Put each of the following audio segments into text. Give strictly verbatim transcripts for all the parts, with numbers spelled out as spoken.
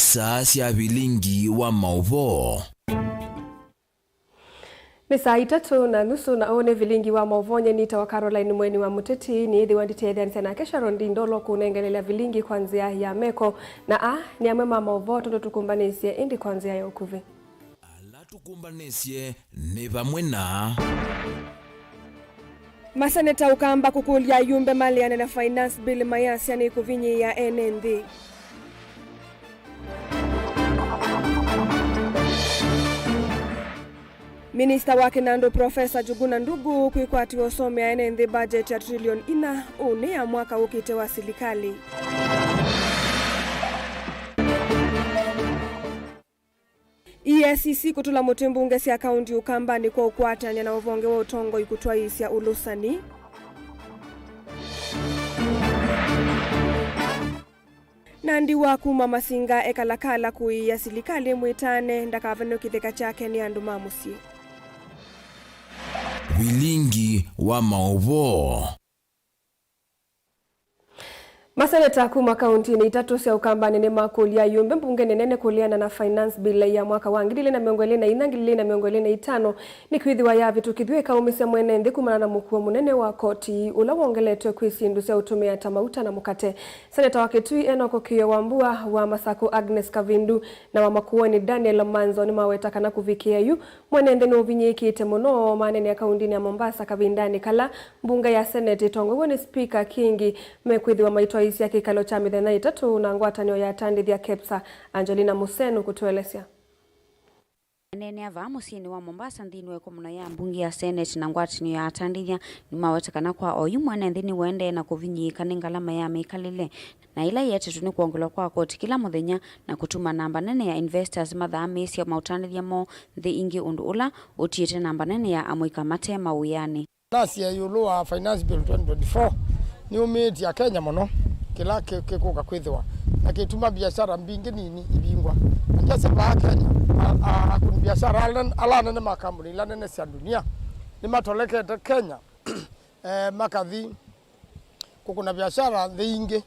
Saa sya vilingi wa maũvoo. Nĩ saa itatũ na nusu, na ũũ nĩ vilingi wa maũvoo. Nyie nĩtawa Caroline Mweni wa Mũteti. Nĩĩthĩwa nditetheanĩsya nake Sharon Ndindolo kũnengelelya vilingi kwa nzĩa ya meko, na aa nĩ amwe ma maũvoo tondũ tũkũmbanĩsye ĩndĩ kwa nzĩa ya ũkuvĩ. Ala tũkũmbanĩsye nĩ vamwe na. Maseneta Ũkamba kũkũlya ayumbe maleane na Finance Bill mayasya nĩkũvinyĩĩa ene nthĩ. Minista wa kĩnandũ Profesa Njuguna Ndung'u kwĩkwatĩwa ũsomea ene nthĩ budget ya trillion inya, ũũ nĩ ya mwaka ũkĩte wa silikalĩ. E A C C kũtũla mũtĩ mbunge sya kaũnti Ũkambanĩ kwa ũkwatany'a na ũvonge wa ũtongoi kũtwaĩĩsya ũlũsani. Nandi wa kuma Masinga e Kalakala kũĩĩa silikalĩ ĩmwĩtane ndakavenwe kĩtheka kyake nĩ andũ ma mũsyĩ. Vilingi wa maũvoo. Maseneta kuma kaũntinĩ itatũ sya Ũkambanĩ nĩmakũlya ayumbe mbungenĩ nene kũleana na Finance Bill ya mwaka wa ngili ilĩ na mĩongo ĩlĩ na inya, ngili ilĩ na mĩongo ĩlĩ na itano nĩkwĩthĩwa yavĩtũkĩthw'e ĩkaũmĩsya mwene nthĩ kumana na mũkuo mũnene wa koti ũla wongeletwe kwĩ syĩndũ sya ũtũmĩa ta mauta na mũkate. Seneta wa Kitui Enock Kĩyo Wambua, wa Masaku Agnes Kavindu, na wa Makueni Daniel Manzo nĩmaweta kana kũvikĩa yu, mwene nthĩ nũvinyĩĩkĩte mũno manene kaũntinĩ ya Mombasa kavindanĩ kala mbunge ya Senate ĩtongoew'e nĩ Spika Kingi mekwĩthĩwa maitwaĩĩsya kĩkalo kya mĩthenya ĩtatũ na ngwatanĩo ya atandĩthya KEPSA. Angelina Musenu kũtũelesya. Maneenea vaa mũsyĩnĩ wa Mombasa nthĩnĩ wa ĩkomano ya mbunge ya Senate na ngwatanĩo ya atandĩthya nĩmaweta kana kwa oyu mwene nthĩ nĩũendee na kũvinyĩĩka nĩ ngalama ya mĩkalĩle na ĩla ĩetetwe nĩ kwongelwa kwa koti kĩla mũthenya na kũtuma namba nene ya investors mathaamĩĩsya maũtandĩthya moo nthĩ ingĩ, ũndũ ũla ũtiĩte namba nene ya amũika mate mawĩanĩ. Nasya ĩũlũ wa Finance Bill twenty twenty-four nĩyũmĩĩtye Akenya mũno kĩla kĩ- kĩkũka kwĩthĩwa na kĩtuma biashara mbingĩ nini ivingwa. Na ndyasya vaa Kenya, a- a- akũni biashara ala ala nene ma kambuni ila nene sya ndunia nĩmatolekete Kenya, eh, makathi kũkũna viasala nthĩ ingĩ,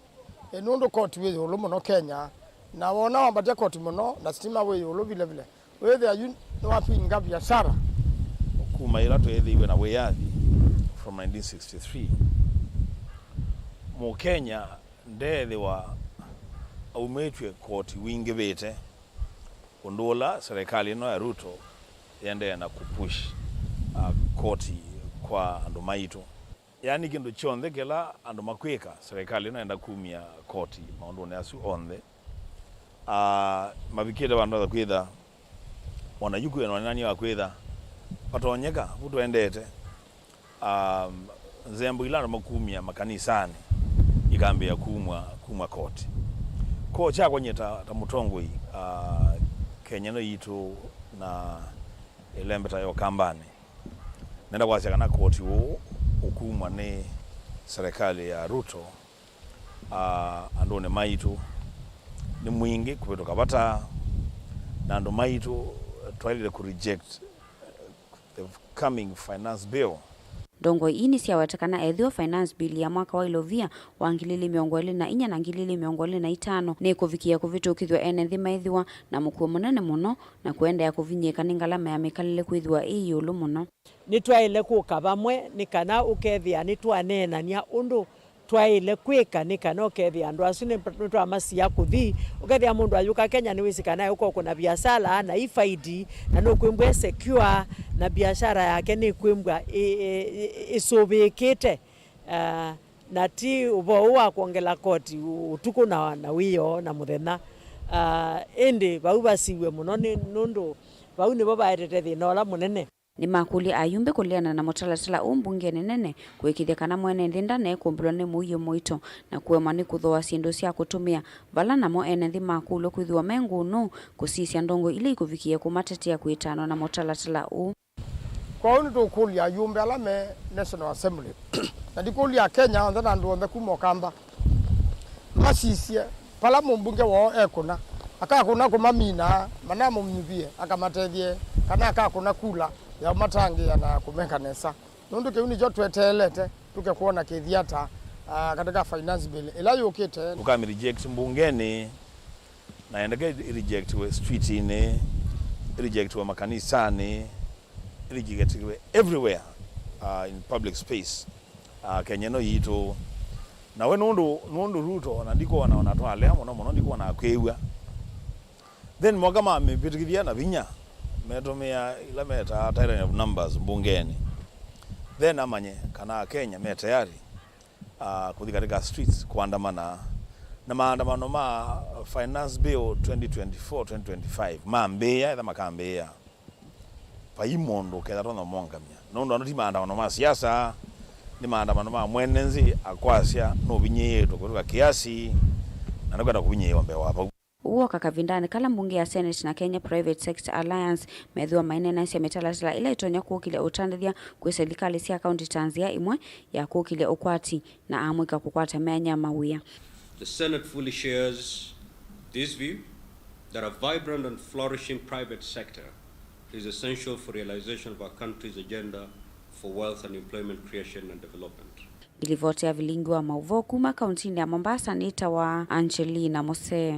e, nũndũ koti wĩ ĩũlũ mũno Kenya, na wona wambatya koti mũno, na sitima wĩ ĩũlũ vile vile, wĩthĩa yu nĩwapinga viasala. Kuma yĩla tweethĩiwe na wĩyathi from nineteen sixty-three, Mũkenya ndeethĩwa aumĩtw'e koti wingĩvĩte, ũndũ ũla serikali ĩno ya Ruto yĩendee na kũpush, uh, koti kwa andũ maitũ. Yaani kĩndũ kyonthe kĩla andũ makwĩka, serikali ĩno yenda kumya koti maũndũnĩ asu onthe. Ah, mavikĩte vandũ va kwĩtha, ona yu kwĩna wonany'o wa kwĩtha vatonyeka vu tũendete. Um, nzembo ila andũ makumya makanisanĩ ikambĩĩa kumwa, kumwa koti. Koo kyakwa nyie ta, ta mũtongoi, uh, Kenya ĩno yitũ na ĩlembeta ya Ũkambanĩ, nenda kwasya kana koti ũũ ũkumwa nĩ serikali ya Ruto, ah, andũnĩ maitũ nĩ mwingĩ kũvĩtũka vata, na andũ maitũ twaĩlĩte kũ reject the coming finance bill. Ndongoi ii nĩsyaweta kana ethĩwa Finance Bill ya mwaka wa ilovia wa ngili ilĩ mĩongo ĩlĩ na inya na ngili ilĩ mĩongo ĩlĩ na itano nĩkũvikĩa kũvĩtũkĩthw'a, ene nthĩ meĩthĩwa na mũkuo mũnene mũno na kũendeea kũvinyĩĩka nĩ ngalama ya mĩkalĩle kwĩthĩwa ĩ ĩũlũ mũno. Nĩtwaĩle kũka vamwe nĩ kana ũkethĩa nĩtwaneenany'a ũndũ twaĩle kwĩka nĩ kana ũkethĩa andũ asu nĩ- nĩtwamasia kũthi. Ũkethĩa mũndũ ayũka Kenya nĩwĩsĩ kana eũka ũkũna viasala na ifaidi na nũkwĩmbwa e secure na biashara yake nĩkwĩmbwa ĩ- ĩ- ĩ- ĩsũvĩĩkĩte. Ah, na ti ũvoo ũũ wa kwongela koti ũtukũ na, na wĩoo na mũthenya. Ah, ĩndĩ vau vasiw'e mũno nĩ- nũndũ vau nĩvo vaetete thĩna ũla mũnene. Nĩmakũlya ayumbe kũleana na mũtalatala ũũ mbungenĩ nene kũĩkĩĩthya kana mwene nthĩ ndanekũmbĩlwa nĩ mũio mũito na kũemwa nĩ kũthooa syĩndũ sya kũtũmĩa, vala namo ene nthĩ makũlw'a kwĩthĩwa me ngũnũ kũsisya ndongoi ila ikũvikĩĩa kũmatetea kwĩtanwa na mũtalatala ũũ. Kwoou nĩtũkũlya ayumbe ala me National Assembly, na ndikũlya Akenya onthe na andũ onthe kuma Ũkamba, masisye vala mũmbunge woo ekũna, akakũna kũmamina, manamũnyuvie, akamatethye, kana akakũna kula ya ũmatangĩĩa na kũmeka nesa, nũndũ kĩu nĩkyo tweteelete tũke kwona kĩthi ata, ah, katika finance bill ĩla yũkĩte. Tũkamĩ reject mbungenĩ, Na yendeke i-, i-rejectiwe street-inĩ, i-rejectiwe makanisanĩ, i-, rejectiwe everywhere, uh, in public space, uh, Kenya ĩno yitũ. Na we nũndũ, nũndũ Ruto, na ndikuona ona twalea mũno mũno, ndikuona akwĩw'a. Then moka mamĩvĩtũkĩthya na vinya, metũmĩa ila metaa tyranny of numbers mbungenĩ. Then amanye kana Akenya me tayari, uh, kũthi katika streets kũandamana. Na maandamano ma Finance Bill twenty twenty-four, twenty twenty-five mambĩĩa, etha makambĩĩa, vai mũndũ ũkethatonya ũmongamya. Nũndũ ano ti maandamano ma siasa, nĩ maandamano ma mwene nzĩ akwasya nũvinyĩĩtwe kũvĩtũka kĩasi, na nĩkwenda kũvinyĩĩwa mbee wa vau. Ũu woka kavindanĩ kala mbunge ya Senate na Kenya Private Sector Alliance methĩwa maineenaisya mĩtalatala ĩla ĩtonya kũkĩlya ũtandĩthya kwĩ silikalĩ sya kaunti ta nzĩa ĩmwe ya kũkĩlya ũkwati na amũika kũkwata myanya ya mawĩa. The Senate fully shares this view that a vibrant and flourishing private sector is essential for realization of our country's agenda for wealth and employment creation and development. Livoti ya vilingi wa maũvoo kuma kauntinĩ ya Mombasa nĩtawa Angelina Musee.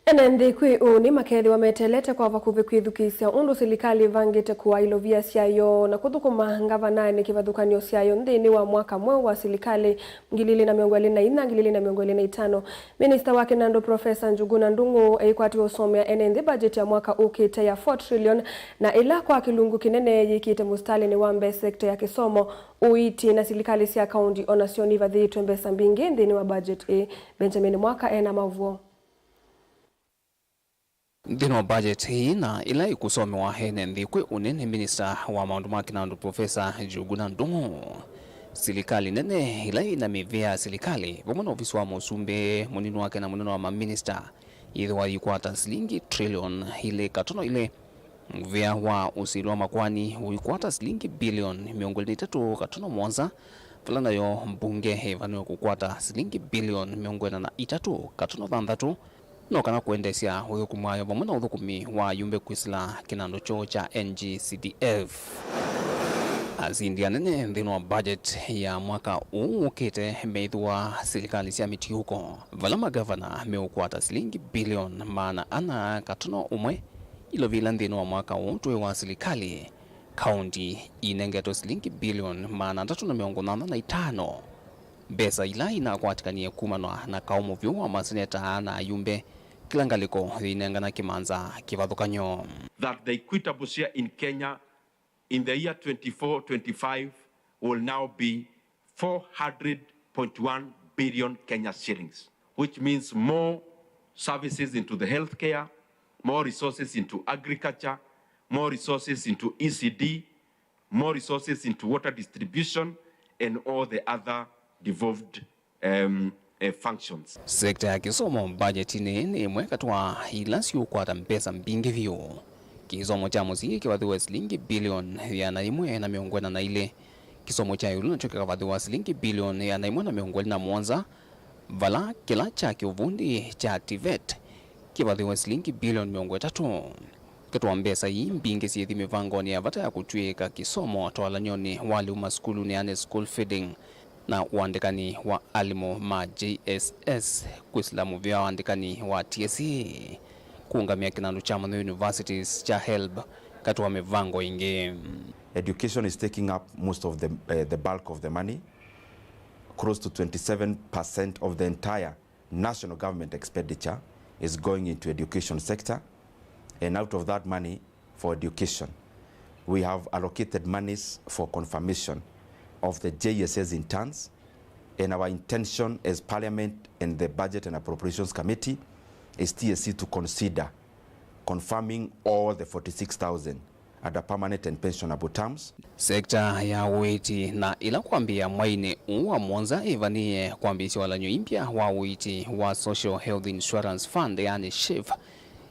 Ene nthĩ kwĩ ũnĩ makethĩwa meteelete kwa vakuvĩ kwĩthukĩĩsya ũndũ silikalĩ ĩvangĩte kũaa ilovia syayo na kũthũkũma ngavananĩ kĩvathũkany'o syayo nthĩnĩ wa mwaka mweũ wa silikalĩ ngili ili na mĩongo ĩlĩ na inya, ngili ili na mĩongo ĩlĩ na itano. Minista wa kĩnandũ Profesa Njuguna Ndung'u eikwatĩwa ũsomea ene nthĩ budget ya mwaka ũkĩte ya four trillion, na ĩla kwa kĩlungu kĩnene yĩkĩte mũsitalĩnĩ wa mbee sekta ya kĩsomo, ũiiti na silikalĩ sya kaunti o nasyo nĩivathĩĩtwe mbesa mbingĩ nthĩnĩ wa budget ĩĩ. Benjamin Mwaka ena maũvoo. Nthĩnĩ wa budget ĩĩ na ĩla ĩkũsomewa ene nthĩ kwĩ ũnĩ nĩ minista wa maũndũ ma kĩnandũ Profesa Njuguna Ndung'u, silikalĩ nene ĩla ĩna mĩvĩa ya silikalĩ vamwe na ovisi wa mũsumbĩ mũnini wake na mũnene wa maminista yĩthĩwa yĩkwata silingi trillion ilĩ katono ilĩ. Mũvĩa wa ũsili wa makoani ũikwata silingi bilioni mĩongo ĩlĩ na itatũ katono mũonza, vala nayo mbunge ĩvanĩwe kũkwata silingi bilioni mĩongo ĩna na itatũ katono thanthatũ, no kana kũendeesya ũthũkũmi wayo vamwe na ũthũkũmi wa ayumbe kwĩsĩla kĩnandũ kyoo kya N G C D F. Asindi anene nthĩnĩ wa budget ya mwaka ũũ ũkĩte meĩthĩwa silikalĩ sya mĩtiũko, vala magavana meũkwata silingi bilioni maana ana katono ũmwe. Ilovia ila nthĩnĩ wa mwaka ũũ twĩ wa silikalĩ, kaunti inengetwe silingi bilioni maana atatũ na mĩongo nyanya na itano, mbesa ila inakwatĩkanie kumanwa na kaũ mũvyũ wa maseneta na ayumbe, kĩla ngalĩko yĩinengana kĩmanza kĩvathũkany'o. That the equitable share in Kenya in the year twenty-four twenty-five will now be four hundred point one billion Kenya shillings, which means more services into the healthcare, more resources into agriculture, more resources into E C D, more resources into water distribution, and all the other devolved, um, uh, functions. Sekta ya kĩsomo mbajetinĩ nĩ ĩmwe katĩ wa ila siũkwata mbesa mbingĩ vyũ. Kĩsomo kya mũsingi kĩvathĩwe silingi bilioni ĩana ĩmwe na mĩongo ĩna na ilĩ. Kĩsomo kya ĩũlũ nakyo kĩkavathĩwa silingi bilioni ĩana ĩmwe na mĩongo ĩlĩ na mũonza, vala kĩla kya kĩũvundi kya TVET kĩvathĩwe silingi bilioni mĩongo ĩtatũ. Katĩ wa mbesa ii mbingĩ syĩthi mĩvangonĩ ya vata ya kũtw'ĩĩka kĩsomo, ũtwalanĩonĩ wa lĩu masukulunĩ, yani school feeding, na ũandĩkani wa alimũ ma J S S, kwĩsĩla mũvĩa wa andĩkani wa T S C, kũũngamĩa kĩnandũ kya mũnyũ universities kya helb, katĩ wa mĩvango ĩngĩ. Education is taking up most of the, eh, the bulk of the money. Close to twenty-seven percent of the entire national government expenditure is going into education sector, and out of that money for education, we have allocated monies for confirmation of the J S S interns, and our intention as Parliament and the Budget and Appropriations Committee is T S C to consider confirming all the forty-six thousand under permanent and pensionable terms. Sekta ya ũiiti na ĩla kwambĩĩa mwainĩ ũũ wa mũonza ĩvanĩĩe kwambĩĩsya walany'o imbya wa ũiiti wa Social Health Insurance Fund, yani SHIF,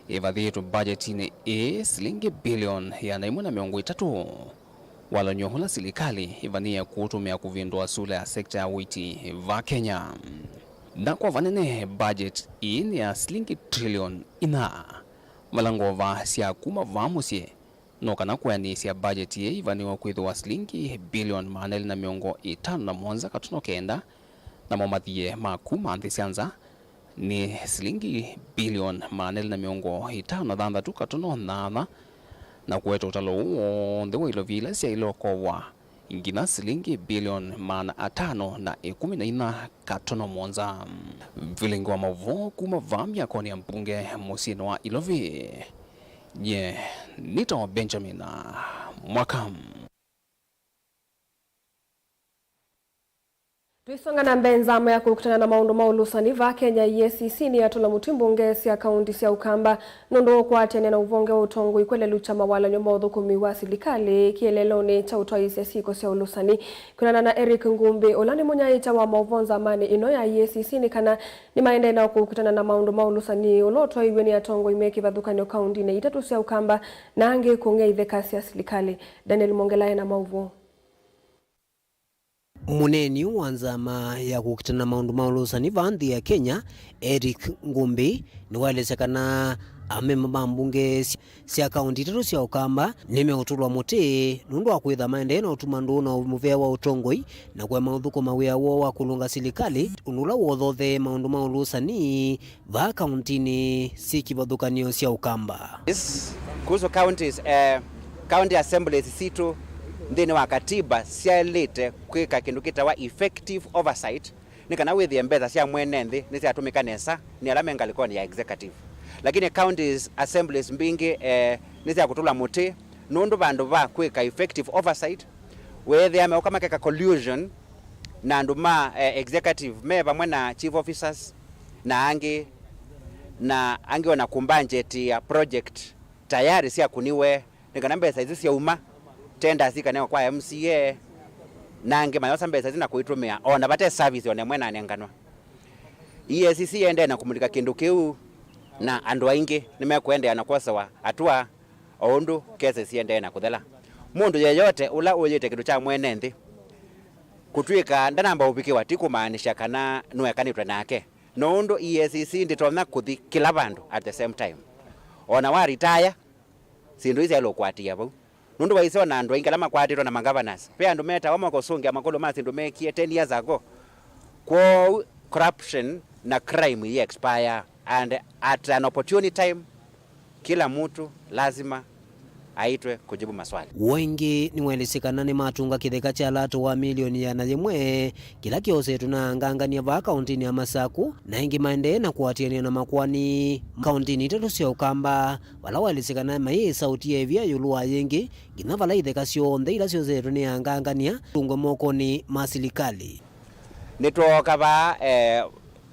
ĩvathĩĩtwe mbajetinĩ ĩĩ silingi bilioni ĩana ĩmwe na mĩongo ĩtatũ. Walany'o ũla silikalĩ ĩvanĩĩe kũũtũmĩa kũvĩndũa sula ya sekta ya ũiiti va Kenya. Na kwa vanene, mbajeti ĩĩ nĩ ya silingi trilioni inya. Vala ngova sya kuma vaa mũsyĩ, no kana kwĩanĩsya mbajeti ĩĩ ĩvanĩwe kwĩthĩwa silingi bilioni maana elĩ na mĩongo ĩtano na mũonza katono kenda, namo mathie ma kuma nthĩ sya nza nĩ silingi bilioni maana elĩ na mĩongo ĩtano na thanthatũ katono thanthatũ, na kũete ũtalo ũũ w'onthe wa ilovia ila syaĩle ũkowa nginya silingi bilioni maana atano na ĩkũmi na inya katono mũonza. Vilingi wa maũvoo kuma vaa myakonĩ ya mbunge mũsyĩnĩ wa Ilovi, nye nĩtawa Benjamin Mwaka. Tũisonga na mbee, nzama ya kũkitana na maũndũ ma ũlũsani vaa Kenya, E A C C, nĩyatũla mũtĩ mbunge sya kaunti sya Ũkamba nũndũ wa ũkwatĩanĩa na ũvonge wa ũtongoi kwelelukya mawalany'o ma ũthũkũmi wa silikalĩ kĩeleelonĩ kya ũtwaĩĩsya syĩko sya ũlũsani. Kwĩanana na Eric Ngumbi, ũla nĩ mũnyaĩĩkya wa maũvoo nzamanĩ ĩno ya E A C C, nĩ kana nĩmaendee na kũkitana na maũndũ ma ũlũsani ũla ũtwaĩw'e nĩ atongoi me kĩvathũkany'o kauntinĩ itatũ sya Ũkamba na angĩ kũng'ea itheka sya silikalĩ. Daniel Mwongela ena maũvoo. Mũneeni wa nzama ya kũkitana na maũndũ ma ũlũsani vaa nthĩ ya Kenya, Eric Ngumbi, nĩwaelesya kana amemba ma mbunge sya, sya kaunti itatũ sya Ũkamba nĩmeũtũlwa mũtĩ nũndũ wa kwĩtha maendee na ũtuma ndũũ na mũvea wa ũtongoi na kũema ũthũkũma wĩa woo wa kũlũnga silikalĩ, ũndũ ũla wothothee maũndũ ma ũlũsani vaa kauntinĩ syĩ kĩvathũkany'o sya Ũkamba. This, kuhusu counties, eh, county assemblies sitũ nthĩnĩ wa katiba syaĩlĩte kwĩka kĩndũ kĩtawa effective oversight, nĩ kana wĩthĩe mbesa sya mwene nthĩ nĩsyatũmĩka nesa nĩ ala me ngalĩkonĩ ya executive. Lakini counties assemblies mbingĩ, eh, nĩsyakũtũlwa mũtĩ nũndũ vandũ va kwĩka effective oversight, weethĩa meũka makeka collusion na andũ ma, eh, executive me vamwe na chief officers na angĩ, na angĩ ona kũmbanjetĩa project tayari syakũniwe, nĩ kana mbesa isu syauma, tenders ikanewa kwa M C A, na angĩ mayosa mbesa isu na kũitũmĩa ona vate service ona ĩmwe nanenganwa. E A C C yendee na kũmulika kĩndũ kĩu, na andũ aingĩ nĩmekũendeea na kwosewa atua o ũndũ kesi siendee na kũthela. Mũndũ yeyote ũla ũyĩte kĩndũ kya mwene nthĩ kũtw'ĩka ndanamba ũvikĩwa, ti kũmaanisha kana nũekanĩtwe nake, no ũndũ E A C C ndĩtonya kũthi kĩla vandũ at the same time. Ona wa retire, syĩndũ ii syaĩle ũkũatĩĩa vau. Nũndũ waisye ona andũ aingĩ ala makwatĩtwe na magavanas, ve andũ metawa makũsũngĩa makũlyo ma syĩndũ meekie ten years ago. Kwoou corruption na crime iyi expire, and at an opportune time, kĩla mũndũ lazima aitwe kujibu maswali. Ũũ ĩngĩ nĩwaelesye kana nĩmatũnga kĩtheka kya lato wa milioni ĩana yĩmwe kĩla kyosetwe na angangania vaa kauntinĩ ya Masakũ, na ĩngĩ maendee na kũatĩanĩa na makoani kauntinĩ itatũ sya Ũkamba, vala waelesye kana mayĩsa ũtia ĩvia ĩũlũ wa yĩngĩ, nginya vala itheka syonthe ila syosetwe nĩ angangania itũngwe mokonĩ ma silikalĩ. Nĩtwooka vaa, eh,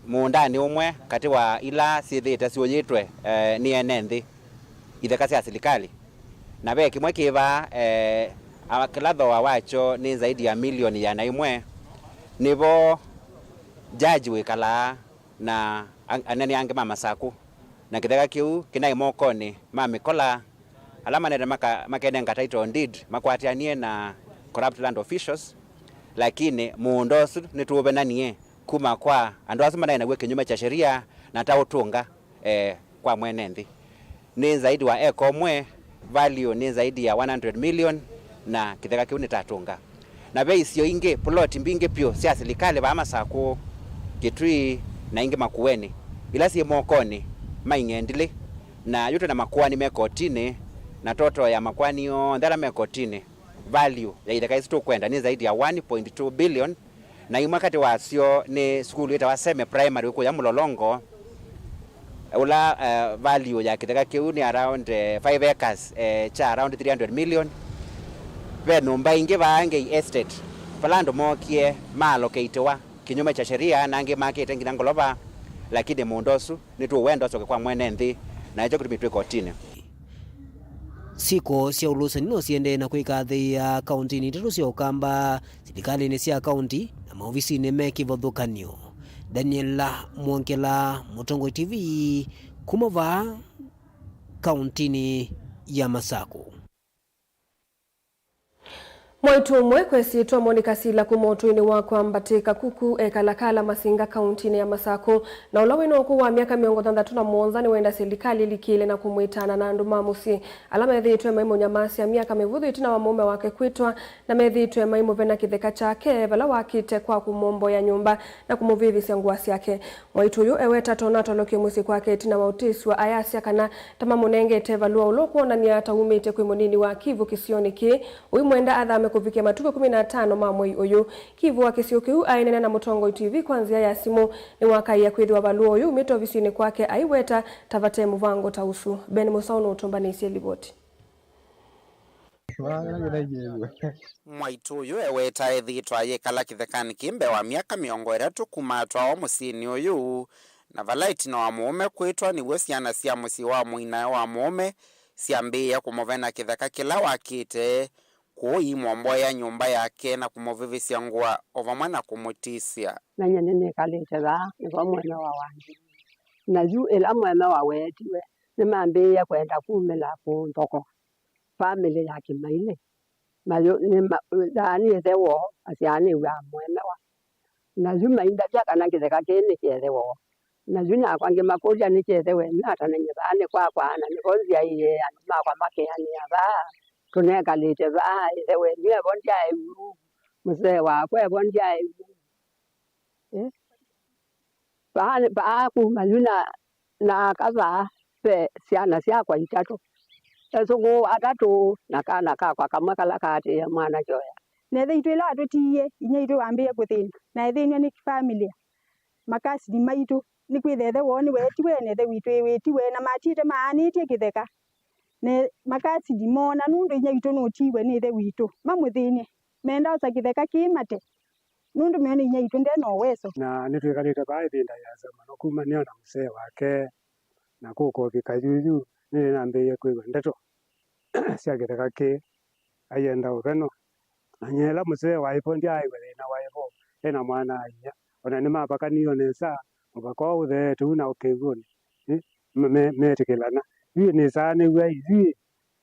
mũũndanĩ ũmwe katĩ wa ila syĩthĩĩte syũyĩtwe, eh, nĩ ene nthĩ, itheka sya silikalĩ, na ve kĩmwe kĩ vaa, eh, a-, kĩla thooa wakyo nĩ zaidi ya milioni ĩana ĩmwe. Nĩvo jaji wĩkalaa na ang-, anene angĩ ma Masakũ, na kĩtheka kĩu kĩnaĩ mokonĩ ma mĩkola, ala manene maka-, makenenga title deed makwatĩanie na corrupt land officials, lakini mũũnda ũsu nĩtũũvenanie kuma kwa andũ asu manaĩ naw'o kĩnyume kya sheria na ta ũtũnga, eh, kwa mwene nthĩ. Nĩ zaidi wa eka ũmwe, value nĩ zaidi ya one hundred million, na kĩtheka kĩu nĩtatũnga. Na ve isio ingĩ, plot mbingĩ vyũ sya silikalĩ vaa Masakũ, Kitui, na ingĩ Makueni, ila syĩ mokonĩ ma ing'endilĩ, na yu twĩ na makoani me kotinĩ, na total ya makoani onthe ala me kotinĩ, value ya itheka isu tũkwenda nĩ zaidi ya one point two billion, na imwe katĩ wasyo nĩ sukulu ĩtawa Seme Primary kũya Mũlolongo, ũla, eh, value ya kĩtheka kĩu nĩ around, eh, five acres, eh, kya around three hundred million. Ve nyũmba ingĩ vaa Ngei Estate, vala andũ mookie maalokĩitĩwa kĩnyume kya sheria, na angĩ makĩte nginya ngolova, lakini mũũnda ũsu nĩtũũwenda ũsyoke kwa mwene nthĩ, na nĩkyo kĩtumi twĩ kotinĩ. Syĩko sya ũlũsani no siendee na kwĩkathĩĩa kauntinĩ itatũ sya Ũkamba, silikalĩnĩ sya kaunti, na maovisinĩ me kĩvathũkany'o. Daniel Mwongela, Mũtongoi T V, kuma vaa kauntinĩ ya Masakũ. Mwaitũ ũmwe kwesĩtwa Monica Sila kuma ũtũinĩ wa Kwambatĩ Kakuku e Kalakala Masinga kauntinĩ ya Masakũ, na ũla wĩna ũkũũ wa myaka mĩongo thanthatũ na mũonza nĩwenda silikalĩ ĩlikĩle na kũmwĩtana na andũ ma mũsyĩ ala methĩĩtwe maimũnyamasya myaka mĩvũthũ ĩtina wa mũũme wake kwĩtwa na methĩĩtwe maimũvena kĩtheka kyake vala wakĩte kwa kũmwomboea nyũmba na kũmũvĩvĩsya ngũa syake. Mwaitũ ũyũ eweta tona atolokye mũsyĩ kwake ĩtina wa ũtĩsw'a ayasya kana ta mamũnengete valũa ũla ũkwonany'a ta umĩte kwĩ mũnini wa Kivu kĩsionĩ kĩĩ, ũimwenda athame kũvikĩa matukũ ĩkũmi na atano ma mwei ũyũ. Kivu wa kĩsio kĩu aenena na Mũtongoi T V kwa nzĩa ya simũ nĩwakaĩa kwĩthĩwa valũa ũyũ umĩte ovisinĩ kwake aiweta ta vate mũvango ta ũsu. Ben Mũsaũ nũtũmbanĩisye livoti. Mwaitũ ũyũ eweta ethĩĩtwe ayĩkala kĩthekanĩ kĩĩ mbee wa myaka mĩongo ĩtatũ kuma atwawa mũsyĩnĩ ũyũ, na vala ĩtina wa mũũme kwĩtwa nĩw'o syana sya mũsyĩ wa mũinae wa mũũme syambĩĩe kũmũvena kĩtheka kĩla wakĩte, kwoou imwomboea nyũmba yake na kũmũvĩvĩsya ngũa o vamwe na kũmũtĩsya. Na nyie nĩnĩkalĩte vaa, nĩvo mũemewa wangĩ. Na yu ĩla mũemewa weetiwe, nĩmambĩĩe kwenda kumĩla kũũ nthoko. Famĩlĩ ya Kĩmailĩ. Mayũ, nĩ ma-, yaani ĩthe woo asyaanĩw'a mũemewa. Na yu maindavya kana kĩtheka kĩĩ nĩ kya ĩthe woo. Na yu nakwa ngĩmakũlya, nĩ kya ĩthe wenyu ata na nyie vaa nĩ kwakwa, na nĩvo nzyaĩe andũ makwa makeanĩa vaa, tũnekalĩte vaa, ĩthe wenyu evo ndyaĩ ũu, mũsee wakwa evo ndyaĩ ũu. Eh? Vaa, vaa kuma yu na, na aka vaa ve syana syakwa itatũ, esũkũũ atatũ na kana kakwa kamwe kala kaatĩĩe mwanake ũya. Na ĩthe witũ ĩla watũtiie, inyia witũ wambĩĩe kũthĩna, na ethĩnw'a nĩ famĩlĩ. Makasini maitũ, nĩkwĩtha ĩthe woo nĩweetiwe, na ĩthe witũ ĩwĩtiwe, na matiĩte maanĩtye kĩtheka. Na makasini moona nũndũ inyia witũ nũtiiwe nĩ ĩthe witũ, mamũthĩny'e, menda osa kĩtheka kĩĩ mate, nũndũ meona inyia witũ nde na ũweso. Na nĩtwĩkalĩte vaa ĩvinda yĩasa mũno kuma nĩona mũsee wake, na kũka ũvika yuyu, nĩnambĩĩe kwĩw'a ndeto sya kĩtheka kĩĩ, aienda ũveno. Na nyie ĩla mũsee waĩ vo ndyaaĩw'a thĩna waĩ vo, e na mwana-a-inyia. O na nĩmavakanie o nesa, mũvaka ũũ ũtheete ũu na ũkĩw'ũnĩ, ĩ, me-, me-, meetĩkĩlana. Yu nĩsaanĩw'a yu,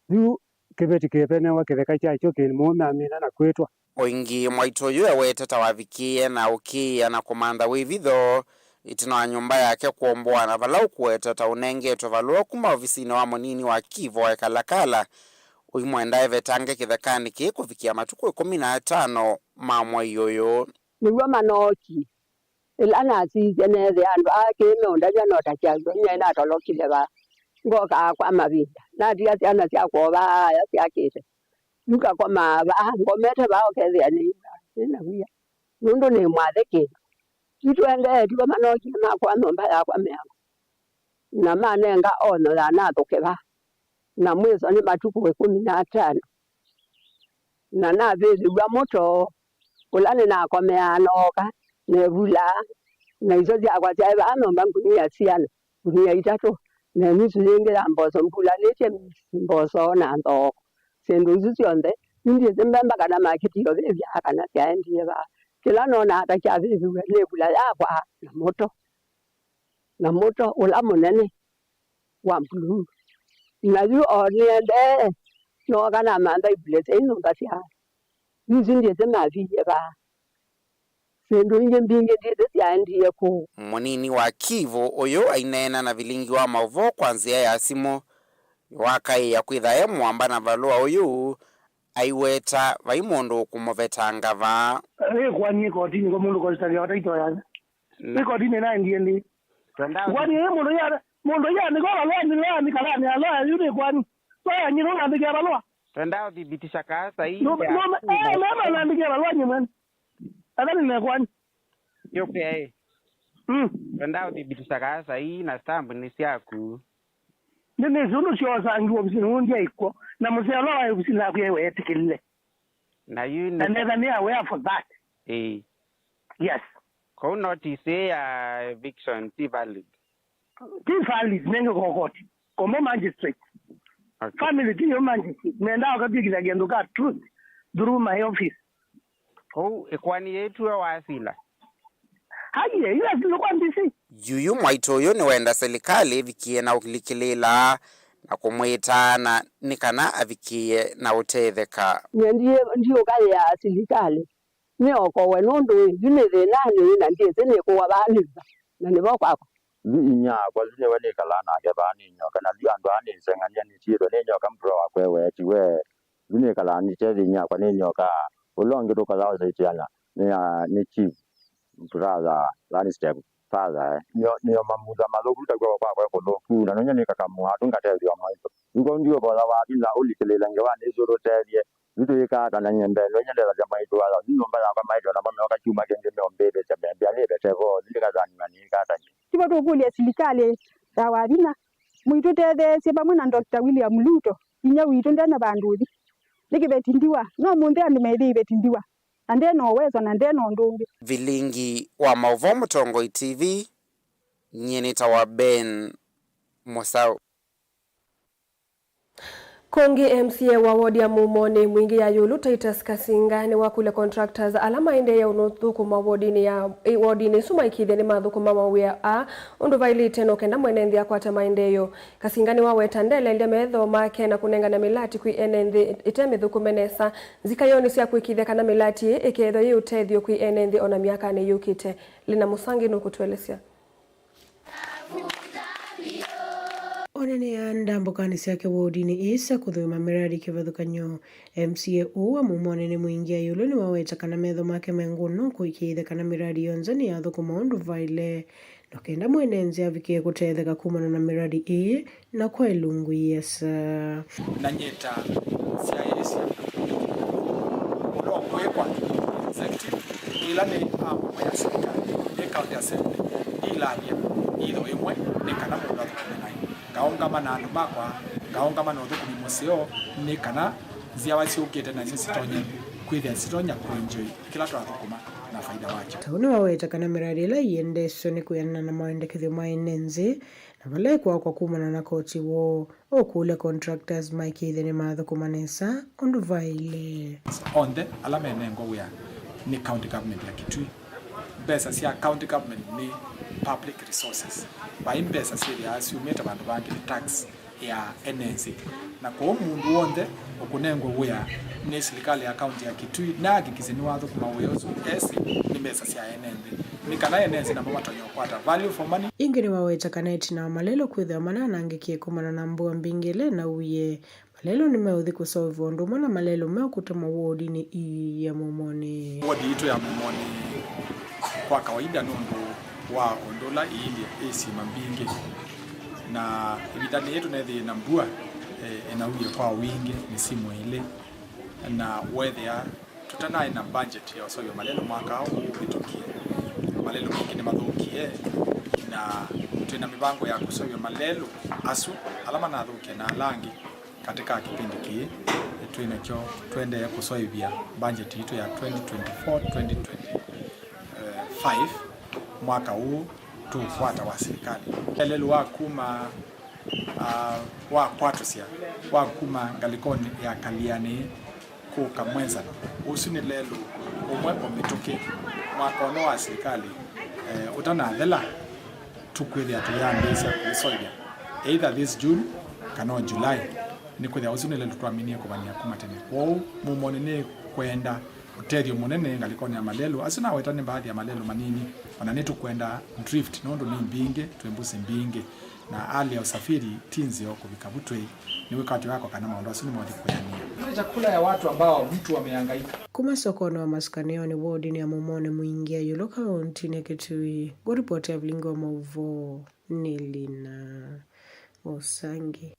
yu kĩveti kĩvenewa kĩtheka kyakyo kĩ mũũme amina na kwĩtwa. O ĩngĩ, mwaitũ ũyũ eweta ta wavikĩĩe na ũkĩĩa na kũmantha wĩvitho ĩtina wa nyũmba yake kũomboa, na vala ũkũweta ta ũnengetwe valũa kuma ovisinĩ wa mũnini wa Kivu wa Kalakala, ũimwenda evetange kĩthekanĩ kĩĩ kũvikĩa matukũ ĩkũmi na atano ma mwei ũyũ. Nĩw'o manookie. Ĩla nasisye neethĩa andũ aa kĩĩ meũndavya no ta kyaw'o, nyie natolokile vaa, ngokaa kwa mavinda, natiga syana syakwa o vaa aya syakĩte. Yu ngakomaa vaa, ngomete vaa ũkethĩa nĩ, nĩ na wia, nũndũ nĩ mwathe kĩndũ. Yu tũendee, tivo manookie makũa nyũmba yakwa mĩango, na manenga onyo ya nathũke vaa, na mwĩso nĩ matukũ ĩkũmi na atano. Na navĩvĩw'a mũto ũla nĩnakomeaa nooka, nevulaa, na iso syakwa syaĩ vaa nyũmba, ngunia siana, ngunia itatũ, na nusu yĩngĩ ya mboso mbulanĩtye, mboso na nthoo. Syĩndũ isu syonthe, yu ndyĩsĩ mbemba kana makĩtie ũvĩvya kana syaendie vaa. Kĩla nonaa ta kyavĩvĩw'e nĩ vula yakwa na mũto, na mũto ũla mũnene wa mbuluu. Na yu o nĩendee, nooka namantha ivulĩ syai nyũmba sya, yu isu ndyĩsĩ maviie vaa. Syĩndũ ingĩ mbingĩ ndyĩsĩ syaendie kũũ. Mũnini wa Kivu ũyũ aineena na vilingi wa maũvoo kwa nzĩa ya simũ, nĩwakaĩĩa kwĩtha e mũamba na valũa ũyũ, aiweta vai mũndũ ũkũmũvetanga vaa. Ĩkwani ĩkotinĩ kwa mũndũ kũsitavya taito yake. Na ĩkotinĩ naendie ndĩ. Twenda kwani ĩ mũndũ ya, mũndũ yaandĩka valũa nĩ yaandĩka lani alũa yu nĩ kwani. Waya nyina ũnaandĩkĩa valũa. Twenda ũthibitisha kaa sahihi. No, ya no, eh, mama naandĩkĩa valũa nyimwene. Athani nĩ kwani. Yũkĩa ĩ. Mm. Twenda ũthibitisha kaa sahihi na stamp nĩ syaku. Nĩ nĩsĩ ũndũ syosangiwa ovisinĩ ũũ ndyaĩ kw'o, na mũseo ũla waĩ ovisinĩ naku yaĩ weetĩkĩlile. Na yu na nĩ netha nĩ aware for that. Ĩĩ. Yes. Kwoou notice ĩĩ ya eviction ti valid? Ti valid, nenge kokoti. Komo magistrate. Okay. Family ti yo magistrate. Nendaa ũkatwĩkĩthya kĩndũ ka truth through my office. Kwoou ĩkoani yĩtue wasila? Aiye, yu asilwe kwa D C. Yuyu mwaitũ ũyũ nĩwenda silikalĩ ĩvikĩe na ũlikĩlĩĩla na kũmwĩtaa na nĩ kana avikĩĩe na ũtetheka. Nyie ndiũkaĩa silikalĩ nĩokowe nũndũ yu nĩ thĩnanĩ ĩ na ndyĩsĩ nĩkũwa vaa nĩva na nĩvo kwakwa. Yu inyia wakwa, yu nĩwe nĩkalaa nake vaa nĩ nyoka, na yu andũ aa nĩseng'any'a nĩtiĩtwe nĩ nyoka, mbura wakwa eweetiwe. Yu nĩkalaa nĩtethĩ inyia wakwa nĩ nyoka. Ũla ũngĩ tũkathaa ũsaitiana nĩ, nĩ chief brother Lanister. Father, eh. Nĩo, nĩo mamutha mathũku, ta kw'oko kwakwa kũthũku, na nũnyie nĩkakamũa tu ngatethĩwa maitũ. Yu kau ndiũkotha wathi na ũlikĩlĩĩla ngewa nĩsĩ ũtũtethye. Yu tũyĩkaa ata na nyie mbee, nũnyie ndethasya maitũ aya. Yu nyũmba yakwa maitũ namo meoka kyumwa kĩngĩ meũmbĩthĩsya mbee, mbĩa nĩvete vo, yu ndĩkathaniwa nĩĩka ata nyie. Tivo tũkũlya silikalĩ ya wavinya mũitũtetheesye vamwe na Doctor William Ruto, inyia witũ ndena vandũ ũthi. Nĩ kĩveti ndiwa, no mũnthĩ andũ methĩ iveti ndiwa. Na nde na ũwezo na nde na ũndũ ũngĩ. Vilingi wa maũvoo Mũtongoi T V, nyie nĩtawa Ben Mũsaũ. Kũngĩ, M C A wa wodi ya Mumonĩ Mwingĩ ya Ĩũlũ, Titus Kasinga, nĩwakũlya contractors ala maendeeye ũthũkũma wodinĩ ya, wodinĩ ĩsu maĩkĩĩthye nĩmathũkũma mawĩa aa ũndũ vaĩlĩte, no kenda mwene nthĩ akwate maendeeo. Kasinga nĩwaweta ndeleelya metho make na kũnengane mĩlati kwĩ ene nthĩ ĩte mĩthũkũme nesa. Nzika yoo nĩ sya kũĩkĩĩthya kana mĩlati ĩĩ ĩkeethwa yĩ ũtethyo kwĩ ene nthĩ o na myakanĩ yũkĩte. Lina Mũsangi nũkũtũelesya. Onanĩa ndambũkanĩ syake wodinĩ ĩĩ sya kũthũima mĩradi kĩvathũkany'o. M C A ũũ wa Mumonĩ Mwingĩ ya Ĩũlũ nĩwaweta kana metho make me ngũnũ kũĩkĩĩthya kana mĩradi yonthe nĩyathũkũma ũndũ vaĩle. No kenda mwene nzĩa avikĩe kũtetheka kumana na mĩradi ĩĩ na kwa ĩlungu ĩasa. Na nyie ta syaĩĩsya ũla ũkwĩkwa executive, ĩla nĩ amwe ya silikalĩ, nĩ county assembly, ndiilaly'a ĩtho ĩmwe nĩ kana mũndũ athũkũme naĩ. Ngaũngama na andũ makwa, ngaũngama na ũthũkũmi mũseo nĩ kana nzyawa syũkĩte nasyo sitonye kwĩthĩa sitonya kũenjoy kĩla twathũkũma na faida wakyo. Ta ũu nĩwaweta kana mĩradi ĩla ĩendeesyo nĩ kwĩanana na maendekethyo ma ene nthĩ, na vala ĩkwakwa kumana na koti woo, ũkũlya contractors maĩkĩĩthye nĩmathũkũma nesa ũndũ vaĩle. Onthe ala menengwa wĩa nĩ county government ya Kitui. Mbesa sya county government nĩ public resources. Vai mbesa syĩthĩawa syumĩte vandũ vangĩ, nĩ tax ya ene nthĩ. Na kwoou mũndũ w'onthe ũkũnengwa wĩa nĩ silikalĩ ya kaunti ya Kitui nahakikisye nĩwathũkũma wĩa ũsu esĩ nĩ mbesa sya ene nthĩ, nĩ kana ene nthĩ namo matonya kũkwata value for money. Ĩngĩ nĩwaweta kana ĩtina wa malelũ kwĩthĩwa mananangĩkie kumana na mbua mbingĩ ĩla ĩnauie, malelũ nĩmeũthi kũseũvw'a ũndũ ũmwe na malelũ meũkũtemwa wodinĩ ii ya Mumonĩ. Wodi yitũ ya Mumonĩ kwa kawaida nũndũ wa ũndũ ũla ĩilyĩ ĩ syĩma mbingĩ, na ĩvindanĩ yĩĩ tũneethĩie na mbua, eh, ĩnauie kwa wingĩ mĩsimu ĩlĩ, na weethĩa tũtanaĩ na budget ya ũseũvya malelũ mwaka ũũ ũvĩtũkie, malelũ maingĩ nĩmathũkie, na twĩ na mĩvango ya kũseũvya malelũ asu ala manathũkie na ala angĩ. Katĩ ka kĩpindi kĩĩ twĩ nakyo, tũendee kũseũvya budget yitũ ya twenty twenty-four, twenty twenty-five, mwaka ũũ tũũkwata wa silikalĩ. Malelũ wa kuma, ah, wa kwatũsya wa kuma ngalĩkonĩ ya Kaliani kũka Mwenzano, ũsu nĩ lelũ ũmwe o mĩtũkĩ. Mwaka ũno wa silikalĩ, eh, ũtanathela, tũkwĩthĩa tũyambĩĩsya kũũseũvya either this June kana o July, nĩkwĩthĩwa ũsu nĩ lelũ twaminie kũvany'a kuma tene. Kwoou Mumonĩ nĩkwenda ũtethyo mũnene ngalĩkonĩ ya malelũ asu. Naweta nĩ mbathi ya malelũ manini, o na nĩtũkwenda drift nũndũ nĩ mbingĩ, twĩ mbũsĩ mbingĩ, na hali ya usafiri ti nzeo kũvika vu twĩ. Nĩwĩkwatyo wako kana maũndũ asu nĩmothi kwĩanĩa. Ile chakula ya watu ambao mtu amehangaika. Kuma sokonĩ wa masukanioni wodinĩ ya Mumonĩ Mwingĩ ya Ĩũlũ kauntinĩ ya Kitui, ngũripoti ya vilingi wa maũvoo nĩ Lina Mũsangi.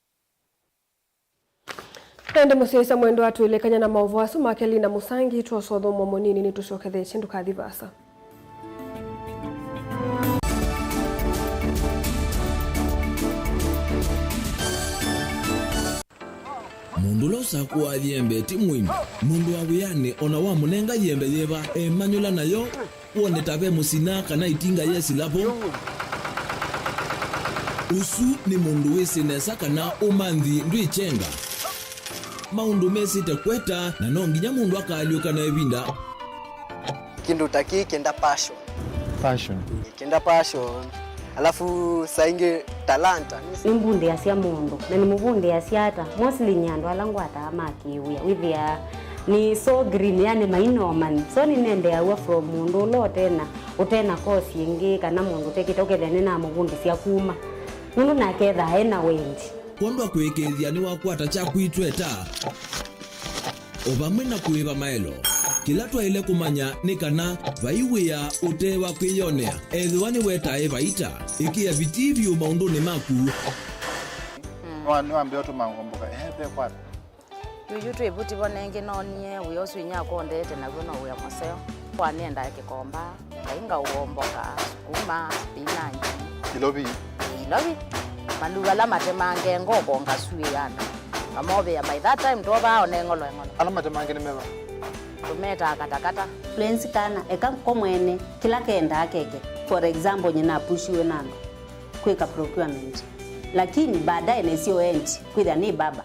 Ĩndĩ mũsyaĩĩsya mwendwa, twĩlekany'a na maũvoo asu make Lina Mũsangi, twosa ũthũmũo mũnini nĩtũsyokethesye, ndũkathi vaasa. Mũndũ ũla ũsakũaa yembe ti mũimu. Mũndũ wa wĩanĩ o na wamũnenga yembe yĩva, emanyũla nayo, wone ta ve mũsina kana ĩtinga yesĩla vo. Ũsu nĩ mũndũ wĩsĩ nesa kana ũmanthi ndwĩkyenga. Maũndũ mesĩte kweta, na no nginya mũndũ akaalyũka na ĩvinda. Kĩndũ ta kĩĩ kĩenda passion. Passion. Kĩenda passion. Alafu saa ingĩ Talanta. Nĩmbundĩasya mũndũ, na nĩmũvundĩasya ata? Mostly nĩ andũ ala ngwataa ma kĩwĩa, wĩthĩaa nĩ so green, yani mainomani. So nĩnendeaw'a from mũndũ ũla ũtena, ũtena course ĩngĩ, kana mũndũ ũtekĩte, ũkethĩa nĩnamũvundĩsya kuma, nũndũ nake ethaa ena wendi. Kwondwa kũĩkĩĩthya nĩwakwata kyaku itweta. O vamwe na kũĩva maelo. Kĩla twaĩle kũmanya nĩ kana vai wĩa ũte wa kwĩyonea. Ethĩwa nĩwetae vaita, ĩkĩa vitii vyũ maũndũnĩ maku. Nĩwa-, nĩwambĩa ũtũma ngomboka, ehe, ve kwata. Yuyu twĩ vuti vo nengĩ noonie wĩa ũsu inyakwa ũndete naw'o no wĩa mũseo. Kwanĩendae kĩkomba. Ngai ngaũomboka, sukuma, spinach. Ilovi. Ĩĩ, ilovi. Maluva ala matemange ngoko ngasuĩĩa andũ. Ngamovea by that time twovaa one ng'olo eng'olo. Ala matemange nĩ meva? Tũmetaa katakata. Influence kana, eka ko mwene, kĩla kendaa keke. For example, nyina apushiwe na andũ kwĩka procurement. Lakini baadaye nesio endi, kwĩthĩa nĩ baba.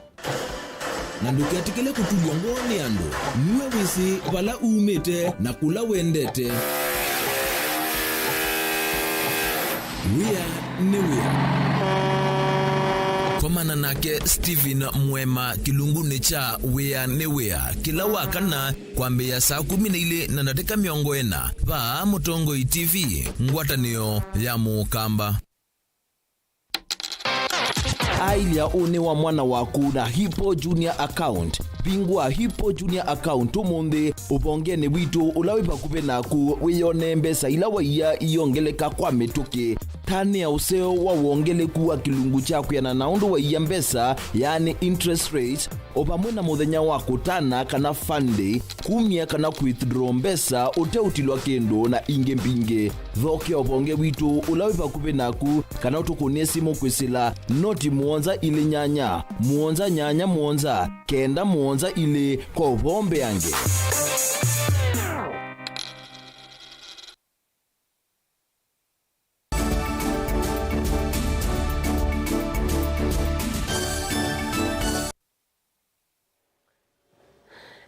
Na ndũketĩkĩle kũtulw'a ngoo nĩ andũ. Nue wĩsĩ vala umĩte na kũla wendete. Wĩa nĩ wĩa. Komana nake Stephen Mwema kĩlungunĩ kya Wĩa nĩ Wĩa kĩla wa kana kwambĩĩa saa kũmi na ilĩ na ndatĩka mĩongo ĩna vaa Mũtongoi T V, ngwatanĩo ya Mũkamba. Ailya ũnĩ wa mwana waku na Hippo Junior Account. Vingũa Hippo Junior Account ũmũnthĩ ũvongenĩ witũ ũla wĩ vakuvĩ naku, wĩyonee mbesa ila waia iyongeleka kwa mĩtũkĩ. Tanĩa ũseo wa wongeleku wa kĩlungu kya kwĩana na ũndũ waia mbesa, yaani interest rate, o vamwe na mũthenya wa kũtana kana fund day, kumya kana withdraw mbesa ũteũtilwa kĩndũ, na ingĩ mbingĩ. Thokea ũvonge witũ ũla wĩ vakuvĩ naku, kana ũtũkũnĩe simũ kwĩsĩla noti mũonza ilĩ nyanya, mũonza nyanya mũonza, kenda mũonza ilĩ kwa ũvoo mbeange.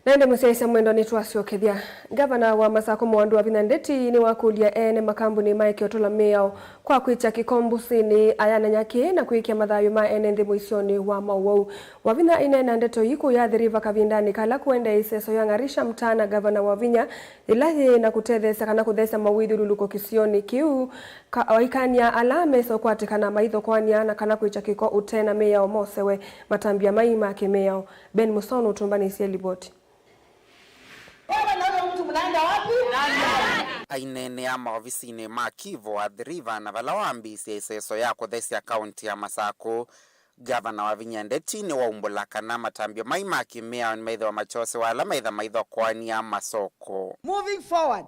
Na ĩndĩ mũsyaĩĩsya mwendwa, nĩtwasyokethya. Ngavana wa Masakũ Mwandu Wavinya Ndeti nĩwakũlya ene makambuni maeke ũtũla mĩao kwa kwĩkya kĩko mbũsĩnĩ, ayanany'a kĩĩ na kwĩkĩa mathayũ ma ene nthĩ mũisyonĩ wa maũwau. Wavinya aineena ndeto ii kũya Athi River kavindanĩ kala kũendee ĩseso ya Ng'arisha Mtaa na Ngavana Wavinya, yĩla yĩ na kũtetheesya kana kũtheesya mawĩthyũlũlũko kĩsionĩ kĩu, ka-, aikany'a ala mesa ũkwatĩkana maithokoany'a na kana kwĩkya kĩko ũte na mĩao mosewe matambya mai ma kĩmĩao. Ben Mũsao nũtũmbanĩsye livoti. Wewe na huyo mtu mnaenda wapi? Aineenea maovisinĩ ma Kivu Athi River na vala wambĩĩsye ĩseso ya kũthesya kaunti ya Masakũ, Ngavana Wavinya Ndeti nĩwaumbũla kana matambya mai ma kĩmĩao nĩmaĩthĩwa makyosewa ala maĩtha maithokoany'a masoko. Moving forward,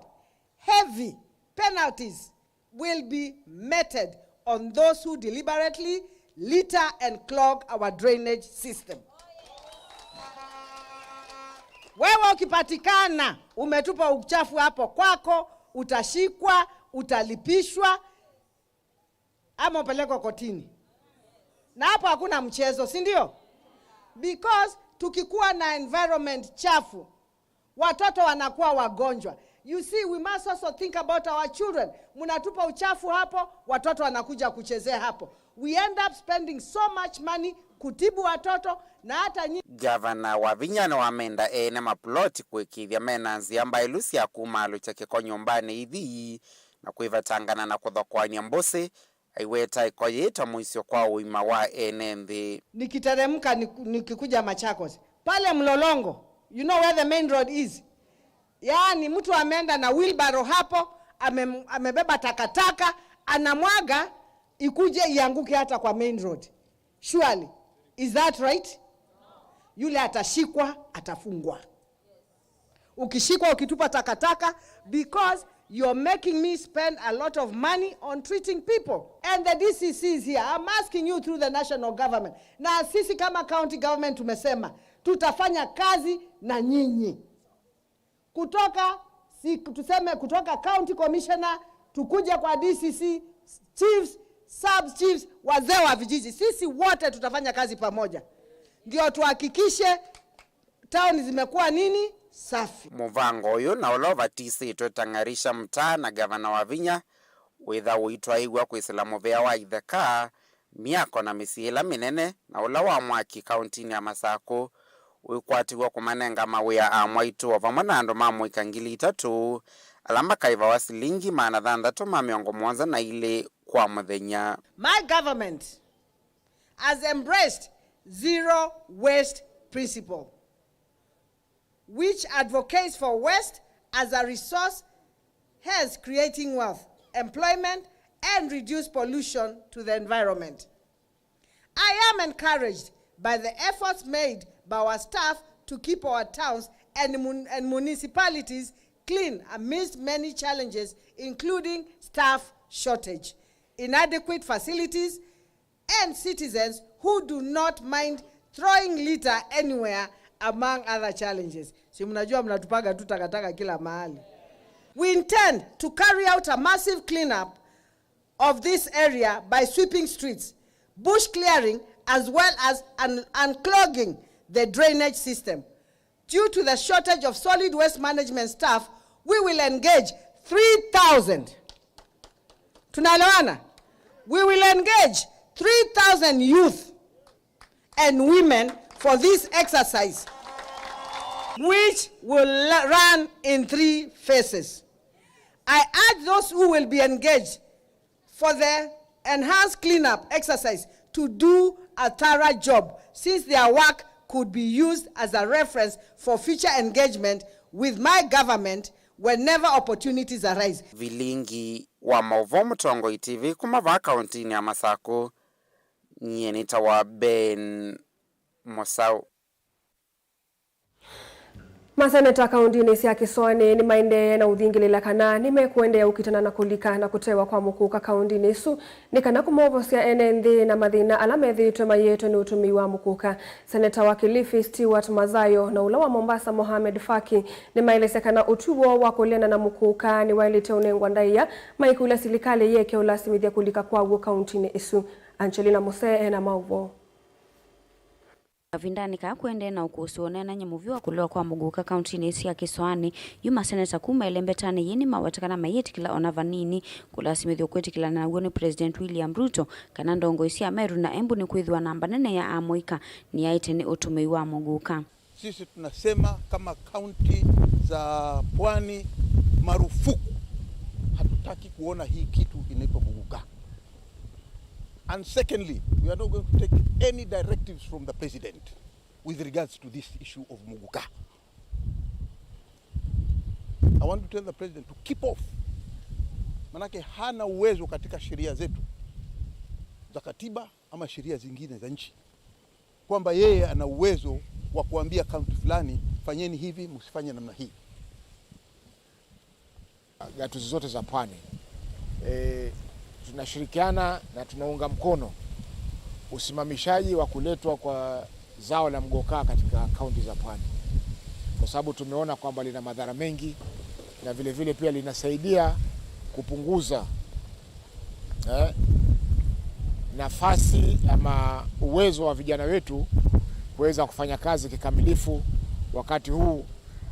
heavy penalties will be meted on those who deliberately litter and clog our drainage system. Wewe ukipatikana umetupa uchafu hapo kwako, utashikwa, utalipishwa, ama upelekwe kotini. Na hapo hakuna mchezo, si ndio? Because tukikuwa na environment chafu, watoto wanakuwa wagonjwa. You see, we must also think about our children. Mnatupa uchafu hapo, watoto wanakuja kuchezea hapo. We end up spending so much money kutibu watoto na hata nyi- Ngavana Wavinya nĩwamenda ene mapuloti kũĩkĩĩthya mena nzĩa mbaĩlu sya kumaalũkya kĩko nyũmbanĩ ithi na kwĩvetangana na kũthokoany'a mbũsĩ, aiweta ĩko yĩĩ ta mũisyo kwa ũima wa ene nthĩ. Nikiteremka niku-, nikikuja Machakos, pale Mlolongo, you know where the main road is? Yaani mtu ameenda na wheelbarrow hapo, ame-, amebeba takataka, anamwaga, ikuje ianguke hata kwa main road. Surely, is that right? Yule atashikwa, atafungwa. Ukishikwa ukitupa takataka, because you're making me spend a lot of money on treating people. And the D C C is here. I'm asking you through the national government. Na sisi kama county government tumesema, tutafanya kazi na nyinyi. Kutoka, si, tuseme kutoka county commissioner, tukuje kwa D C C, chiefs, sub chiefs, wazee wa vijiji. Sisi wote tutafanya kazi pamoja. Ndio tuhakikishe town zimekuwa nini? Safi. Mũvango ũyũ na ũla ũvatisĩtwe ta Ng'arisha Mtaa na Ngavana Wavinya wĩtha ũitwaĩw'a kwĩsĩla mũvĩa wa itheka, myako na mĩsyĩ ĩla mĩnene na ũla wa mwaki kaũntinĩ ya Masakũ, ũikwatiw'a kũmanenga mawĩa amwaitũ o vamwe na andũ ma mũika ngili itatũ ala makaĩvawa silingi maana thanthatũ ma mĩongo mũonza na ilĩ kwa mũthenya. My government has embraced zero waste principle, which advocates for waste as a resource, hence creating wealth, employment, and reduce pollution to the environment. I am encouraged by the efforts made by our staff to keep our towns and mun-, and municipalities clean amidst many challenges, including staff shortage, inadequate facilities, and citizens who do not mind throwing litter anywhere, among other challenges. Si mnajua mnatupaga tu takataka kila mahali. We intend to carry out a massive cleanup of this area by sweeping streets, bush clearing, as well as un-, unclogging the drainage system. Due to the shortage of solid waste management staff, we will engage three thousand. Tunaelewana? We will engage three thousand youth and women for this exercise, which will la-, run in three phases. I urge those who will be engaged for the enhanced cleanup exercise to do a thorough job, since their work could be used as a reference for future engagement with my government whenever opportunities arise. Vilingi wa maũvoo Mũtongoi T V kuma vaa kaũntinĩ ya Masakũ, nyie nĩtawa Ben Mũsaũ. Maseneta kaũntinĩ sya Kĩsoanĩ nĩmaendee na ũthingĩlĩla kana nĩmekũendeea ũkitana na kũlika na kũtewa kwa mũkũka kaũntinĩ ĩsu nĩ kana kũmovosya ene nthĩ na mathĩna ala methĩĩtwe maiĩtwe nĩ ũtũmĩi wa mũkũka. Seneta wa Kilifi Stewart Mazayo na ũla wa Mombasa Mohamed Faki nĩmaelesya kana ũtwi woo wa kũleana na mũkũka nĩwaĩlĩte ũnengwa ndaĩa maikũlya silikalĩ yĩeke ũlasimĩthya kũlika kwaw'o kaũntinĩ ĩsu. Angelina Musee ena maũvoo. Kavindanĩ kaa kũendee na ũkũsĩ ũneenany'a mũvyu wa kũlewa kwa mũgũka kaũntinĩ ĩsu ya Kĩsoanĩ, yu maseneta kuma ĩlembetanĩ yĩĩ nĩmaweta kana mayĩtĩkĩla ona vanini kũlasimĩthw'a kwĩtĩkĩlana naw'o nĩ President William Ruto kana ndongoi sya Meru na Embu nĩkwĩthĩwa namba nene ya amũika nĩyaĩte nĩ ũtũmĩi wa mũgũka. Sisi tunasema kama kaunti za pwani, marufuku. Hatutaki kuona hii kitu inaitwa muguka. And secondly, we are not going to take any directives from the president with regards to this issue of muguka. I want to tell the president to keep off. Manake hana uwezo katika sheria zetu za katiba ama sheria zingine za nchi, kwamba yeye ana uwezo wa kuambia kaunti fulani, "Fanyeni hivi, msifanye namna hii." Gatuzi zote za pwani, e, tunashirikiana na tunaunga mkono usimamishaji wa kuletwa kwa zao la mgokaa katika kaunti za pwani, kwa sababu tumeona kwamba lina madhara mengi na vile vile pia linasaidia kupunguza eh, nafasi ama uwezo wa vijana wetu kuweza kufanya kazi kikamilifu wakati huu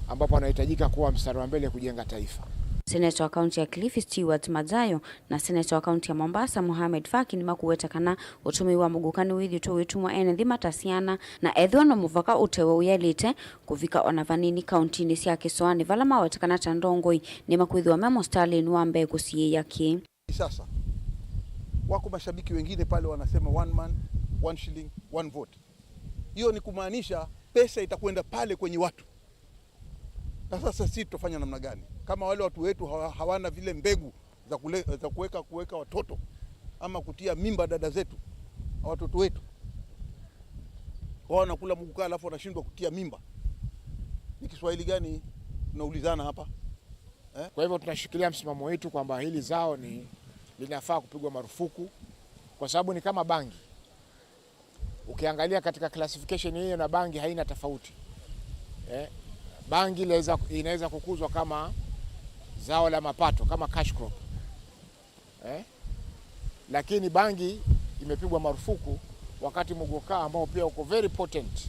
ambapo wanahitajika kuwa mstari wa mbele kujenga taifa. Seneta wa kaunti ya Kilifi Stewart Mazayo na seneta wa kaunti ya Mombasa Mohamed Faki nĩmakũweta kana ũtũmĩi wa mũgũka nĩwĩthĩĩtwe wĩtumwa ene nthĩ matasyana, na ethĩwa no mũvaka ũtewe ũyaĩlĩte kũvika ona vanini kauntinĩ sya Kĩsoanĩ vala maweta kana ta ndongoi nĩmakwĩthĩwa me mũsitalĩnĩ wa mbee kũsiĩĩa kĩĩ. Sasa, wako mashabiki wengine pale wanasema one man, one shilling, one vote. Hiyo ni kumaanisha pesa itakwenda pale kwenye watu. Na sasa sisi tutafanya namna gani? Kama wale watu wetu hawa-, hawana vile mbegu za kule-, za kuweka, kuweka watoto ama kutia mimba dada zetu, watoto wetu. Wao wanakula muguka alafu wanashindwa kutia mimba. Ni Kiswahili gani tunaulizana hapa? Eh? Kwa hivyo tunashikilia msimamo wetu kwamba hili zao ni, linafaa kupigwa marufuku kwa sababu ni kama bangi. Ukiangalia katika classification hiyo na bangi haina tofauti. Eh? Bangi inaweza, inaweza kukuzwa kama zao la mapato, kama cash crop. Eh? Lakini bangi imepigwa marufuku wakati muguka ambao pia uko very potent.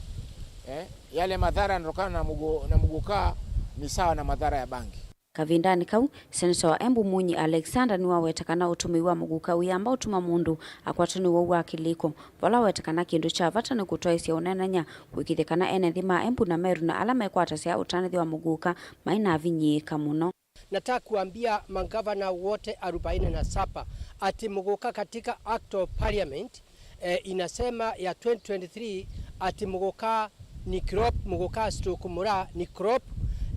Eh? Yale madhara yanatokana na mugu-, na muguka ni sawa na madhara ya bangi. Kavindanĩ kau, Seneta wa Embu Munyi Alexander nĩwaweta kana ũtũmĩi wa mũguka ũyamba ũtuma mũndũ akwatwa nĩ ũwau wa kĩlĩko, vala aweta kana kĩndũ kya vata nĩ kũtwaĩsya ũneenany'a, kũĩkĩĩthya kana ene nthĩ ma Embu na Meru na ala mekwatasya ũtanĩthya wa mũguka mainavinyĩĩka mũno. Nataka kuambia magavana wote arobaini na saba ati mgoka katika Act of Parliament, eh, inasema ya twenty twenty-three ati mgoka ni crop, mgoka stroke mura ni crop,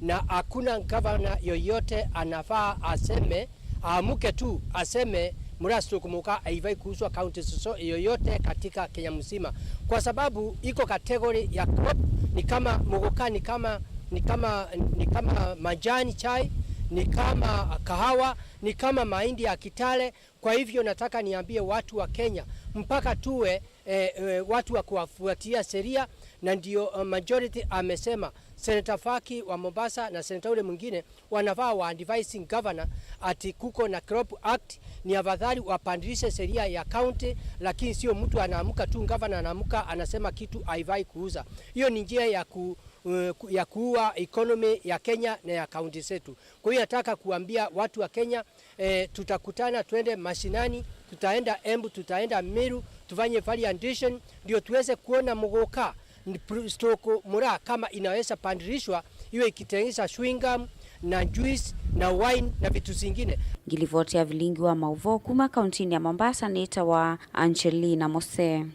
na hakuna gavana yoyote anafaa aseme, aamuke tu aseme mura stroke mgoka haifai kuuzwa county soso-, yoyote katika Kenya mzima, kwa sababu iko category ya crop, ni kama mgoka, ni kama ni kama, ni kama majani chai, ni kama kahawa, ni kama mahindi ya Kitale. Kwa hivyo nataka niambie watu wa Kenya, mpaka tuwe, eh, eh, watu wa kuwafuatia sheria, na ndio, eh, majority amesema, Senator Faki wa Mombasa na senator ule mwingine wanafaa wa advising governor ati kuko na Crop Act, ni afadhali wapandilishe sheria ya county, lakini sio mtu anaamuka tu, governor anaamuka anasema kitu haifai kuuza. Hiyo ni njia ya ku- eh, ku- ya kuua economy ya Kenya na ya kaunti zetu. Kwa hiyo nataka kuambia watu wa Kenya, eh, tutakutana, twende mashinani, tutaenda Embu, tutaenda Meru, tufanye value addition, ndio tuweze kuona mgoka, n- pr- stroke mura kama inaweza pandilishwa, iwe ikitengeneza chewing gum na juice na wine na vitu zingine. Ngilivoti ya vilingi wa mauvoo kuma kauntinĩ ya Mombasa nĩtawa Angelina Mose.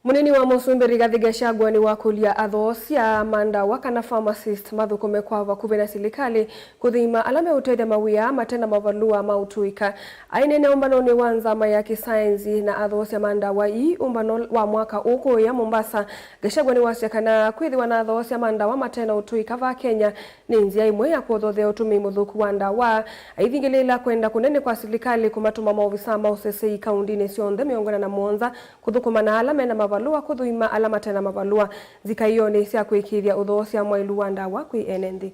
Mũnini wa Mũsumbĩ Rigathi Gachagua nĩwakũlya athoosya ma ndawa kana pharmacist mathũkũme kwa vakuvĩ na silikalĩ kũthima ala meũtethya mawĩa mate na mavalũa ma ũtũĩka. Aineena ũmbanonĩ wa nzama ya kĩsaenzi na athoosya ma ndawa ii ũmbano wa mwaka ũũ kũũya Mombasa, Gachagua nĩwasya kana kwĩthĩwa na athoosya ma ndawa mate na ũtũĩka va Kenya nĩ nzĩa ĩmwe ya kũthothea ũtũmĩi mũthũku wa ndawa. Aithingĩlĩĩla kwenda kũnene kwa silikalĩ kũmatũma maovisaa ma ũseseĩ kaundinĩ syonthe mĩongo ĩna na mũonza kũthũkũma na ala mena mavalũa kũthũima ala mate na mavalũa nzikaĩonĩ sya kũĩkĩĩthya ũthoosya mwaĩlu wa ndawa kwĩ ene nthĩ.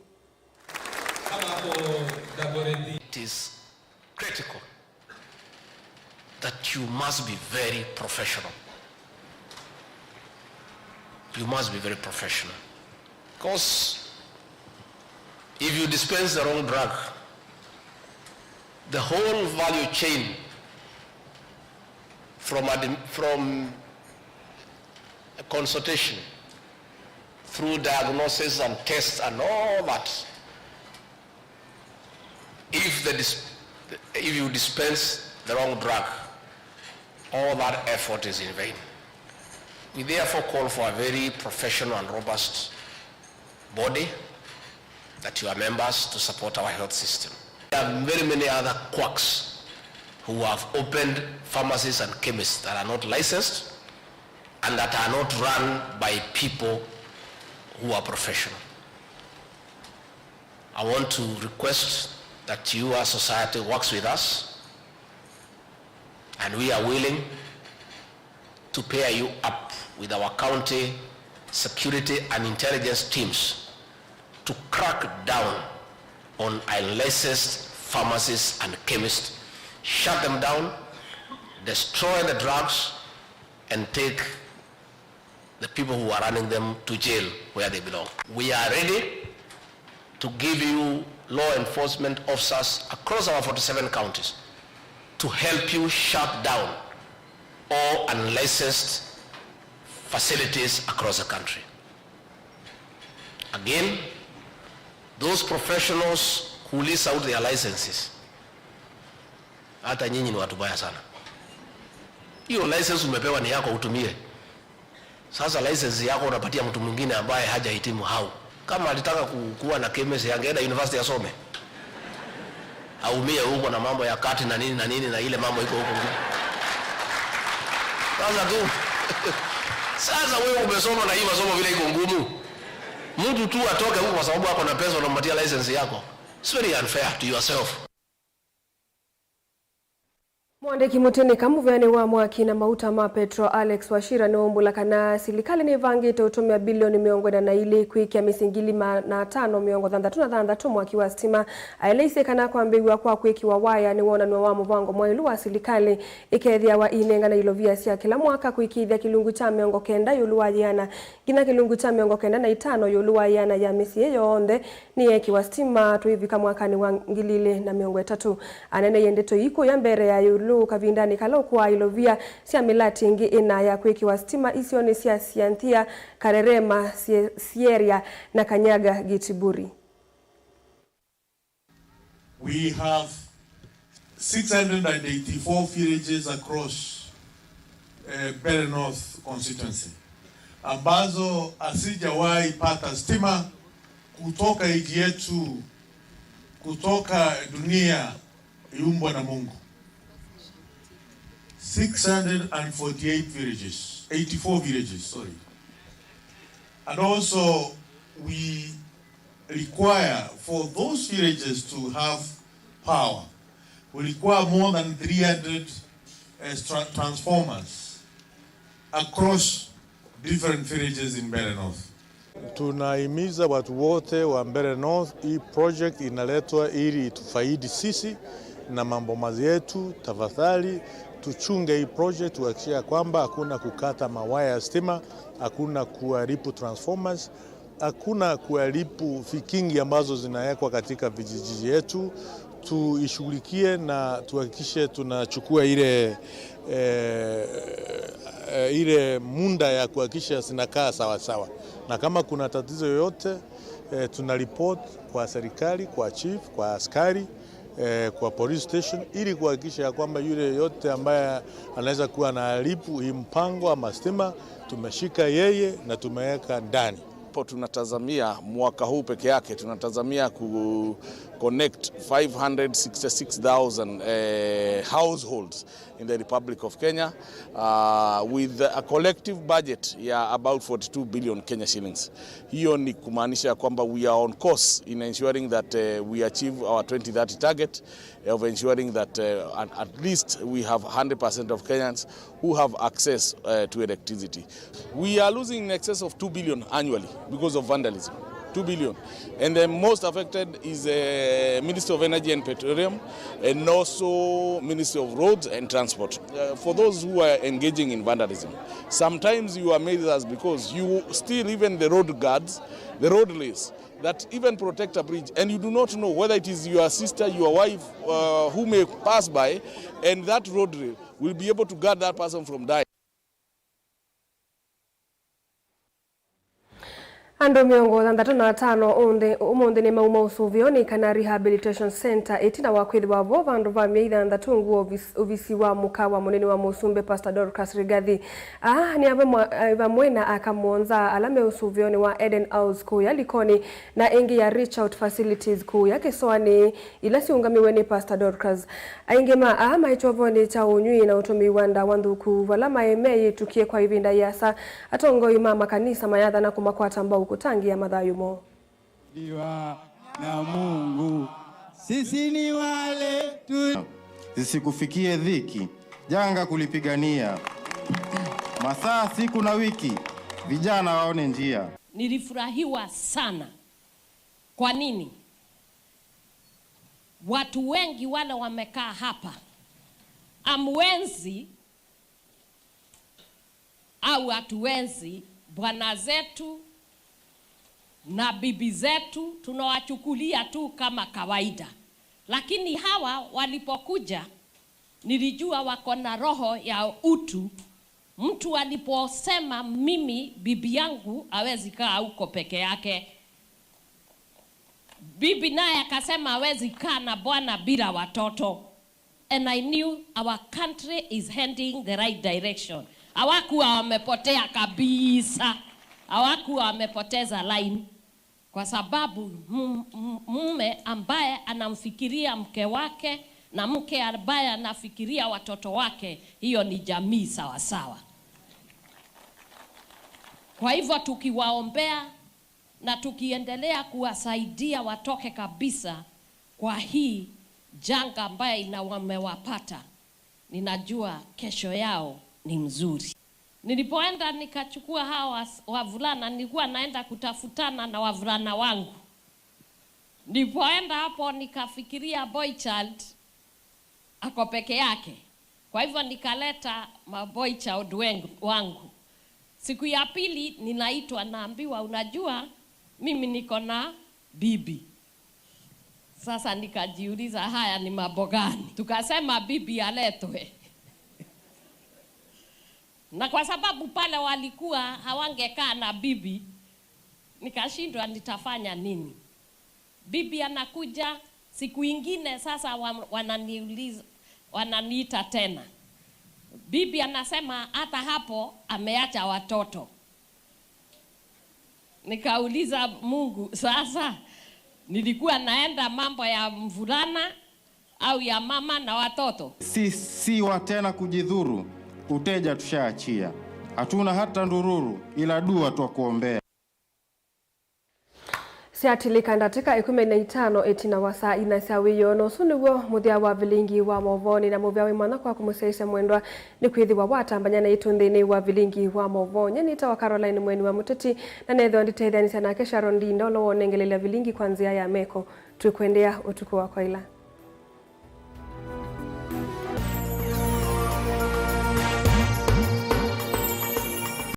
It is critical that you must be very professional. You must be very professional. Because if you dispense the wrong drug, the whole value chain from, admi- from consultation through diagnosis and tests and all that, if, the dis- if you dispense the wrong drug, all that effort is in vain. We therefore call for a very professional and robust body that you are members to support our health system. There are very many other quacks who have opened pharmacies and chemists that are not licensed and that are not run by people who are professional. I want to request that you, as society, works with us, and we are willing to pair you up with our county security and intelligence teams to crack down on unlicensed pharmacists and chemists, shut them down, destroy the drugs, and take the people who are running them to jail where they belong. We are ready to give you law enforcement officers across our forty-seven counties to help you shut down all unlicensed facilities across the country. Again, those professionals who lease out their licenses, hata nyinyi ni watu baya sana. Hiyo license umepewa ni yako, utumie. Sasa license yako unapatia mtu mwingine ambaye hajahitimu, how? Kama alitaka ku- kuwa na chemist, angeenda university asome, aumie huko na mambo ya kati na nini na nini na ile mambo iko huko ngumu. Sasa tu sasa wewe umesoma na hii masomo vile iko ngumu, mtu tu atoke huko kwa sababu ako na pesa, unampatia license yako. It's very unfair to yourself. Mũandĩki mũtĩnĩka mũvĩanĩ wa mwaki na mauta ma petro Alex Wachira nĩwaumbũla kana silikalĩ nĩvangĩte ũtũmĩa bilioni mĩongo ĩna na ilĩ kwĩkĩa mĩsyĩ ngili maana atano mĩongo thanthatũ na thanthatũ mwaki wa sitima. Aeleisye kana kwambĩĩw'a kwa kwĩkĩwa waya nĩ wonanw'a wa mũvango mwaĩlu wa silikalĩ ĩkethĩawa ĩinengana ilovia sya kĩla mwaka kũĩkĩĩthya kĩlungu kya mĩongo kenda ĩũlũ wa yĩana nginya kĩlungu kya mĩongo kenda na itano ĩũlũ wa yĩana ya mĩsyĩ yonthe nĩyeekĩwa sitima tũivika mwakanĩ wa ngili ilĩ na mĩongo ĩtatũ. Aneeneie ndeto ii kũya mbere ya ĩũlũ kavindanĩ kala ũkũaa ilovia sya mĩlati ĩngĩ ĩna ya kwĩkĩwa sitima isionĩ sya Sianthia, Karerema, Sie-, Sieria na Kanyaga Gitiburi. We have six hundred and eighty-four villages across, eh, Mbeere North constituency, ambazo hazijawahi pata stima kutoka nchi yetu, kutoka dunia iumbwa na Mungu. Six hundred and forty-eight villages, eighty-four villages, sorry. And also, we require for those villages to have power. We require more than three hundred, uh, tra-, transformers across different villages in Mbeere North. Tunahimiza watu wote wa Mbeere North, hii project inaletwa ili itufaidi sisi na maboma yetu. Tafadhali tuchunge hii project, tuhakikishe ya kwamba hakuna kukata mawaya ya stima, hakuna kuharibu transformers, hakuna kuharibu vikingi ambazo zinawekwa katika vijiji yetu. Tuishughulikie na tuhakikishe tunachukua ile, eh, eh, ile muda ya kuhakikisha zinakaa sawa sawa, na kama kuna tatizo yoyote, eh, tuna report kwa serikali, kwa chief, kwa askari, eh, kwa police station, ili kuhakikisha ya kwamba yule yote ambaye anaweza kuwa anaharibu hii mpango ama stima, tumeshika yeye na tumeweka ndani. Hapo tunatazamia mwaka huu peke yake, tunatazamia ku connect five hundred sixty-six thousand, eh, households in the Republic of Kenya, uh, with a collective budget ya about forty-two billion Kenya shillings. Hiyo ni kumaanisha kwamba we are on course in ensuring that, uh, we achieve our twenty thirty target of ensuring that, uh, at, at least we have hundred percent of Kenyans who have access, uh, to electricity. We are losing in excess of two billion annually because of vandalism. Two billion. And the most affected is, uh, Ministry of Energy and Petroleum and also Ministry of Roads and Transport. Uh, for those who are engaging in vandalism, sometimes you amaze us because you still, even the road guards, the road lace, that even protect a bridge, and you do not know whether it is your sister, your wife, uh, who may pass by, and that road rail will be able to guard that person from dying. Andũ mĩongo thanthatũ na atano ũnthĩ, ũmũnthĩ nĩmauma ũsũvĩonĩ kana Rehabilitation Center ĩtina wa kwĩthĩwa vo vandũ va myei thanthatũ ngũa ovisi, ovisi wa mũka wa mũnene wa mũsumbĩ Pastor Dorcas Rigathi. Aa nĩ avamwa-, vamwe na aka mũonza ala me ũsũvĩonĩ wa Eden House kũya Likoni na ĩngĩ ya Reach Out Facilities kũya Kĩsoanĩ, ila syĩũngamĩwe nĩ Pastor Dorcas. Aingĩ ma aa maĩ kyovonĩ kya ũnyw'ĩ na ũtũmĩi wa ndawa nthũku, vala maĩ meyĩtũkie kwa ĩvinda yĩasa. Atongoi ma makanisa mayathana kũmakwata mbau kũtangĩĩa mathayũ moo. Liwa na Mungu, sisi ni wale tu. Zisikufikie dhiki, janga kulipigania. Masaa, siku na wiki, vijana waone njia. Nilifurahiwa sana. Kwa nini? Watu wengi wale wamekaa hapa, amwenzi au hatuenzi bwana zetu na bibi zetu, tunawachukulia tu kama kawaida. Lakini hawa walipokuja, nilijua wako na roho ya utu. Mtu aliposema, "Mimi, bibi yangu hawezi kaa huko peke yake." Bibi naye akasema hawezi kaa na bwana bila watoto. And I knew our country is heading the right direction. Hawakuwa wamepotea kabisa. Hawakuwa wamepoteza line. Kwa sababu mu-, mu-, mume ambaye anamfikiria mke wake na mke ambaye anafikiria watoto wake, hiyo ni jamii sawa sawa. Kwa hivyo tukiwaombea na tukiendelea kuwasaidia watoke kabisa kwa hii janga ambaye ina-, wamewapata, ninajua kesho yao ni mzuri. Nilipoenda nikachukua hawa was-, wavulana, nilikuwa naenda kutafutana na wavulana wangu. Nilipoenda hapo nikafikiria boy child ako peke yake. Kwa hivyo nikaleta ma boy child wengu-, wangu. Siku ya pili ninaitwa, naambiwa, "Unajua, mimi niko na bibi." Sasa nikajiuliza, "Haya ni mambo gani?" Tukasema bibi aletwe. Na kwa sababu pale walikuwa hawangekaa na bibi, nikashindwa nitafanya nini. Bibi anakuja siku ingine, sasa wa-, wananiuliza, wananiita tena. Bibi anasema hata hapo ameacha watoto. Nikauliza Mungu, "Sasa nilikuwa naenda mambo ya mvulana au ya mama na watoto?" Si, si wa tena kujidhuru, uteja tushaachia. Hatuna hata ndururu, ila dua twakuombea. Syatilika ndatĩka ĩkũmi na itano ĩtina wa saa ina sya wĩoo, na ũsu nĩw'o mũthya wa vilingi wa maũvoonĩ, na mũvea wĩ mwanya kwaku mũsyaĩĩsya mwendwa nĩ kwĩthĩwa watambany'a naitũ nthĩnĩ wa vilingi wa maũvoo. Nyie nĩtawa Caroline Mweni wa Mũteti, na neethĩwa nditetheanĩsya nake Sharon Ndinda, ũla wonengelelya vilingi kwa nzĩa ya meko. Twĩkwendea ũtukũ wa kwaĩla.